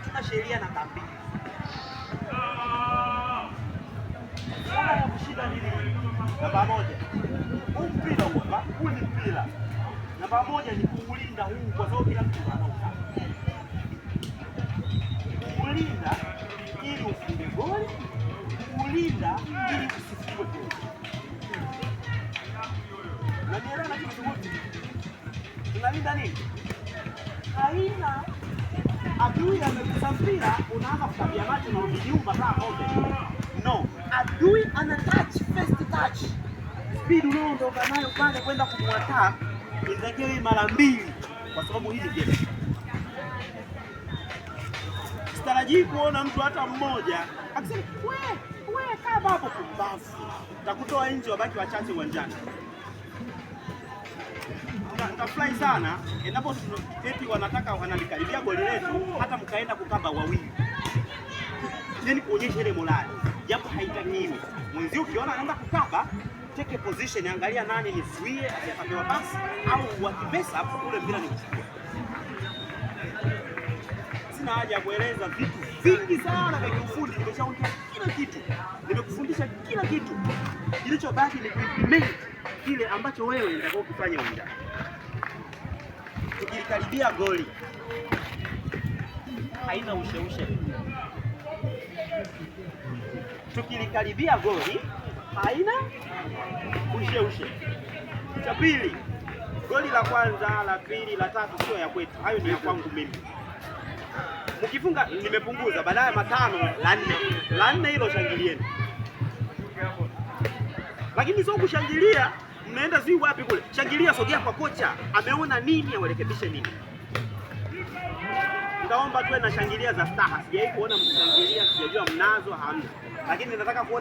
Hatuna sheria namba 2. Swala ya kushinda nini? Namba 1. Huu mpira huu hapa, huu ni mpira. Namba 1 ni kuulinda huu kwa sababu kila mtu anautaka. Kuulinda ili ufunge goli, kuulinda ili usifungwe goli. Unanielewa nachozungumza? Tunalinda nini? Haina adui amegusa mpira, unaanza kutabia macho na urudi nyuma kama ng'ombe. No, adui ana touch, first touch. Speed unaoondoka nayo pale kwenda kumwattack inatakiwa iwe mara 2, kwa sababu hii ni game. Sitarajii kuona mtu hata mmoja akisema we we kaa hapo, pumbavu. Takutoa nje, wabaki wachache uwanjani. Nitafurahi sana endapo eti wanataka wanalikaribia goli letu, hata mkaenda kukaba wawili, yani kuonyesha ile morali, japo haitakiwi. Mwenzio ukiona anaenda kukaba, take a position, angalia nani nizuie asikapewa pasi au wakimesa ule mpira ni kuchukua. Sina haja ya kueleza vitu vingi sana vya kiufundi, nimeshaongea kila kitu, nimekufundisha kila kitu. Kilichobaki ni kuimplement kile ambacho wewe unataka ukifanye uwanjani. Tukilikaribia goli haina usheushe. Tukilikaribia goli haina usheushe. Cha pili, goli la kwanza, la pili, la tatu sio ya kwetu, hayo ni ya kwangu mimi. Mkifunga nimepunguza, badala ya matano la nne, la nne hilo shangilieni, lakini sio kushangilia mnaenda sijui wapi kule. Shangilia, sogea kwa kocha, ameona nini, awarekebishe nini. Nitaomba tuwe na shangilia za staha. Sijawahi kuona mkishangilia, sijajua mnazo hamna, lakini nataka kuona.